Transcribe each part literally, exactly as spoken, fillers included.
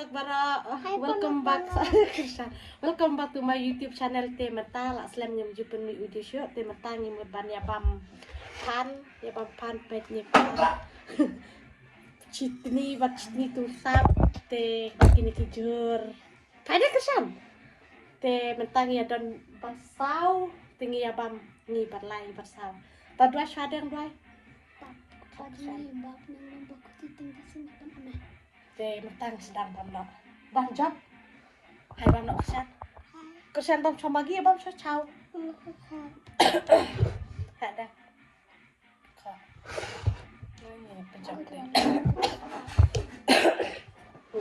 Bara, welcome back. Welcome back to my YouTube channel. Te mynta la slem ngim ju pynmih video shuh. Te mynta ngi mut ban ïa bam phan, ïa bam phan peit ngi phan. Chitni bad chitni tungsap te bad kine ki jhur. Peit de Krishan. Te mynta ngi ïa don bad saw, te ngi ïa bam ngi bad lai bad saw. Bad duwai shwa deng duwai. Te mynta ngi sdang bam noh. Bam jop. Hai bam noh Krishan. Krishan bam sha Maggi, bam sha chaw. Hai dah. Kha. Ni, ni, pejam deh.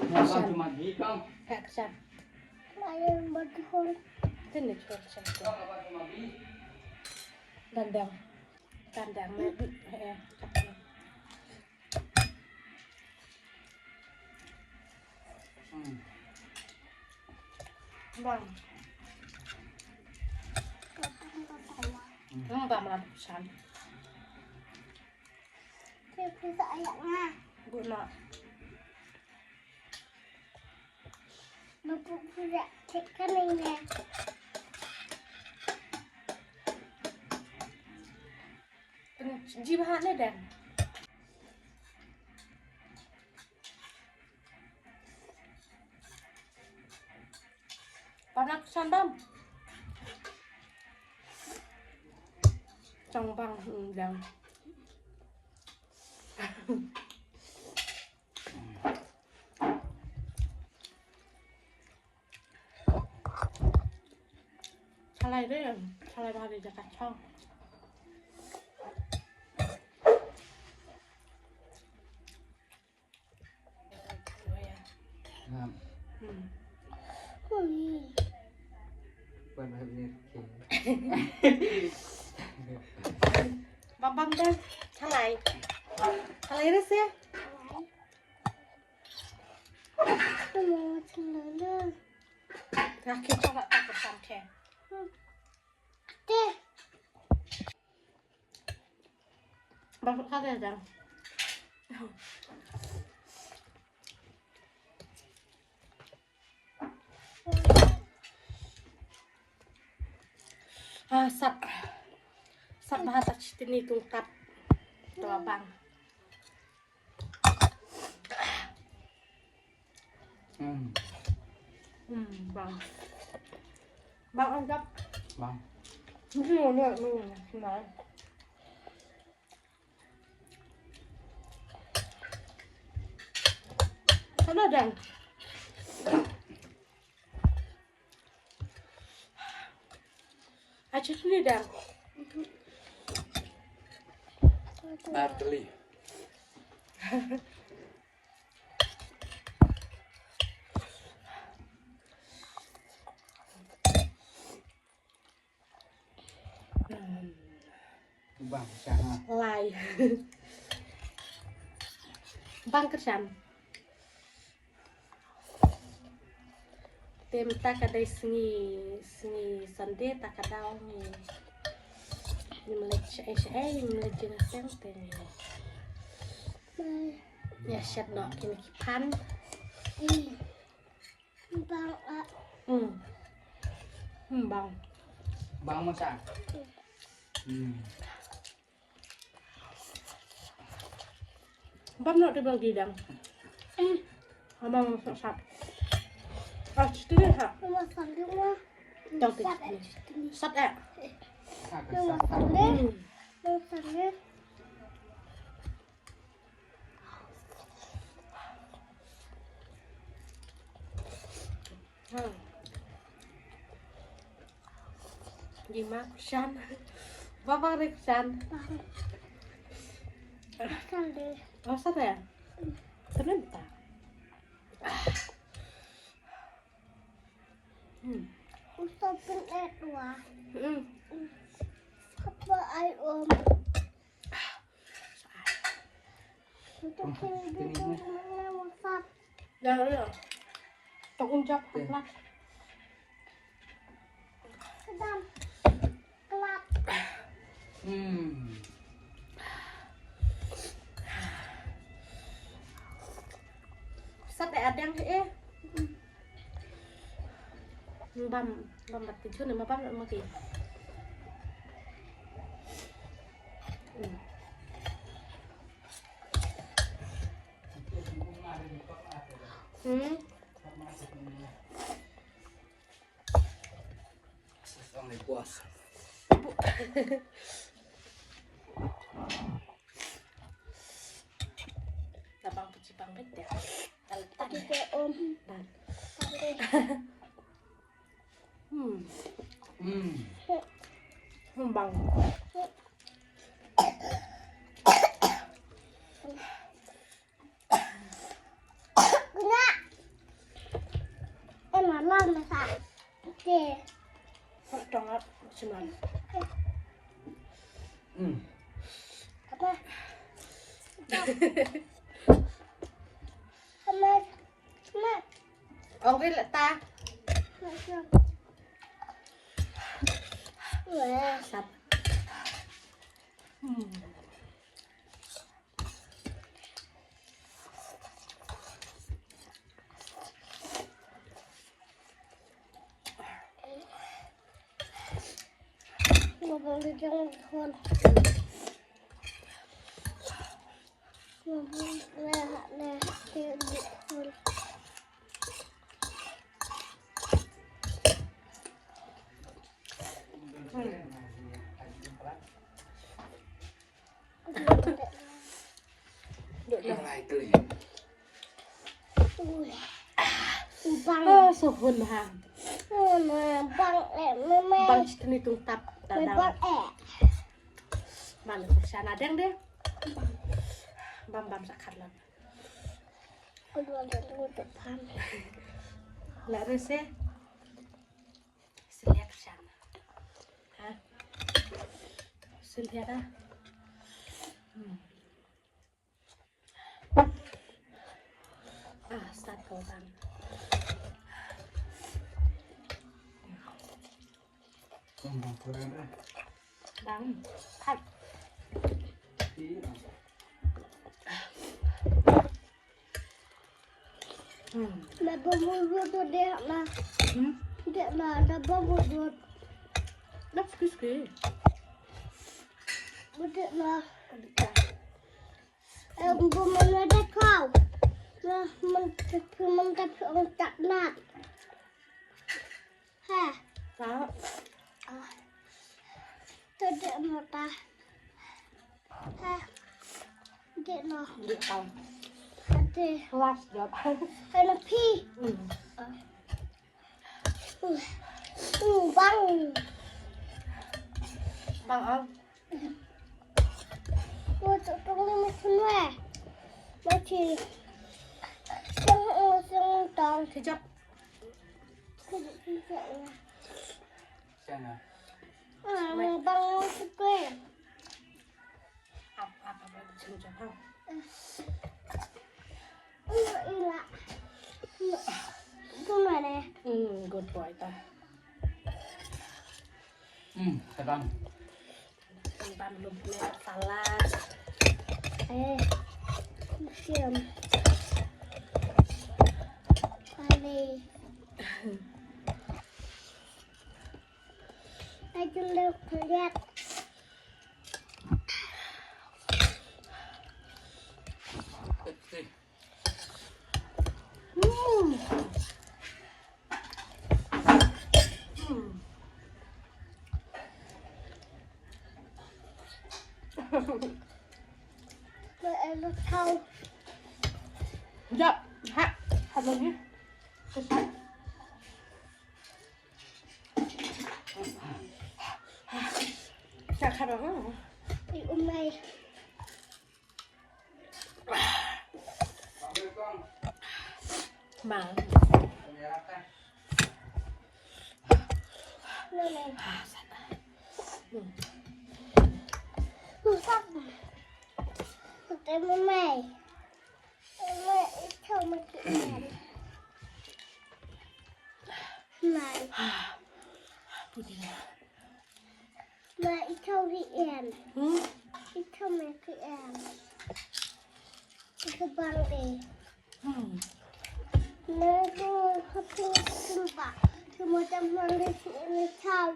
Bam sha Maggi, Kang. Hai Krishan. Tin ni chua Krishan. Dandang. Dandang, ni, eh. Hmm. Bang. Hmm, bang lam san. Bu na. Ji ba ha ne dan. Panak sambam. Sambam, hmm, dang. Salai de, salai bari de kachang. Ngam. Hmm. Ui. Bukan hal ni, okey. Bam bam dah. Salai. Salai res ya. Salai. Salai dah. Dah kita tak tak bersam ke. Deh. Bang, ka dang. Ah, sat. Sat bha, sat chitni tungtap. To bang. Hmm. Hmm, bang. Bang, anggap. Bang. Ini, ini, ini, ini. Sana, Dan. Aja sini, Dan. Natalie. Bang, sha ha. Lai. Bang Krishan. Te mynta ka dei sngi, sngi Sunday, ta ka daw ngi, ngim leit shaei shaei, ngim leit jingïaseng te ngi ïa shet noh kine ki phan. Bang, ah. Hmm. Hmm, bang. Bang masak. Hmm. Bam noh te bang kidang. Hmm. Bang masak sat. Ah, chutni ha. Masak dulu. Dang te chutni. Sat eh. Masak dulu. Hmm. Masak dulu. Hmm. Gimana, Krishan? Baba, Krishan. Sale. Oh, sale. Ternyata. Hmm. Usah pun eh, tua. Hmm. Apa ai, Om? Jangan dulu. Tunggu jap, eh. Sedang. Hmm. Sat eh, adang eh. Bam, bam bat ki chun ma bam ma ki. Hmm. Tabang pecipang bete. Oke, Om. Hmm. Hmm. Hmm, bang. Guna. Eh, mama masak. Oke. Tongap semua. Hmm. Apa? Apa? Apa? Ong ri leta. Wah. Sap. Hmm. Bang. Ah, suhun ha. Bang, eh, me, me. Bang chitni tung tap, ta. Me dang. Bang, eh. Bang, sa na dang de. Bam, bam, sa khat lam. Kedua, kedua, kedua, bam. La rese. Seliak shan. Ha? Seliak ah. Hmm. Ah, start ko bang. Bang, bang, kurang dah. Bang, hai. Iya. Hmm. Dah bermulut tu dia nak. Hmm? Dia nak dah bermulut. Dah sikit-sikit. Dia nak. Eh, bu mana dah kau? Nah, men-, men-, men-, men-, tak nak. Ha. Tak. Ah. Tu dek mata. Ha. Dek no. Dek tau. Ade. Last job. Kena pi. Hmm. Uh. Uh, bang. Bang, ah. Wa tu tong ni macam ni. Macam. Tong, tong, tong. Kejap. Kejap, kejap. Sana. Ah, mau bangun sekolah. Ap, ap, ap, ap, jom, jom, ha. Ila, ila. Tu mana? Hmm, good boy ta. Hmm, sedang. Bam lum ne salad. Eh, siam. Pale. Ai jom deh kuliah. Hmm. Hmm. Jap, ha, ha lagi. Sesat. Sa kha ba. I umai. Ma. Nene. Sa. Sa. Sa umai. Mai, ito mo ki en. Mai. Pwede na. Mai, ito ki en. Hmm? Ito mo ki en. Ito bang de. Hmm. Na ko Sumpah. Semua teman di sini tahu.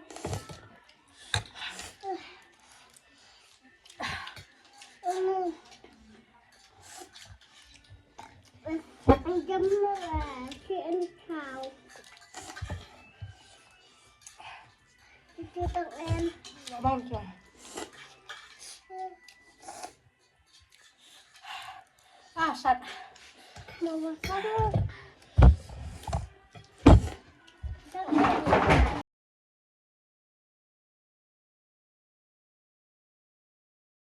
Jam lah, si Engkau. Itu tak em. Abang tu. Ah, sat. Mama kamu. Tak em.